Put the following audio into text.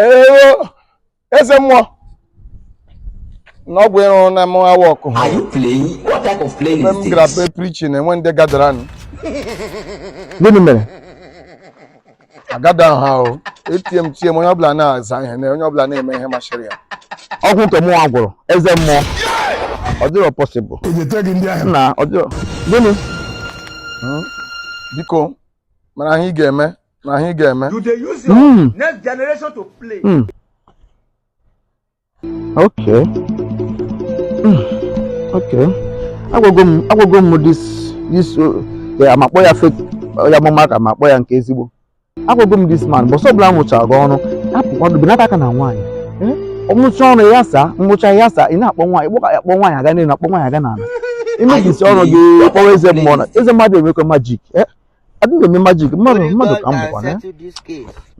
Ee, eze mmụọ na ọgwụ ịrụ na mụ awa ọkụ. Are you playing? What type of playing Mgbe is m gara this? be preaching, enwe ndị gadara nụ. Gịnị mere? Agada ha o etie m tie m, onye ọbụla na-aza ihe na onye ọbụla na-eme ihe masịrị ya. Ọgwụ nke mụnwa gwụrụ, eze mmụọ, ọ dịrọ possible. Nna, ọ dịrọ gịnị? Biko, mara ihe ị ga-eme na ihe ị ga-eme. You dey use your next generation to play. Okay. Agwago m this ya ma kpọ ya fake ya amụma ka ma kpọ ya nke ezigbo. Agwago m this man, bọsọ ọbụla m rụchara gị ọrụ, hapụkwa benata aka na nwaanyị. Ọmụcha ọrụ ya saa, ngwụcha ya saa, ị na-akpọ nwaanyị, kpọ akpọ nwaanyị aga n'elu, akpọ nwaanyị aga n'ala. Imebisi ọrụ gị, kpọwa eze mmụọ na eze mmadụ emekwa magic. Adịghị eme magic, mmadụ mmadụ ka m bụkwa na Settle this case.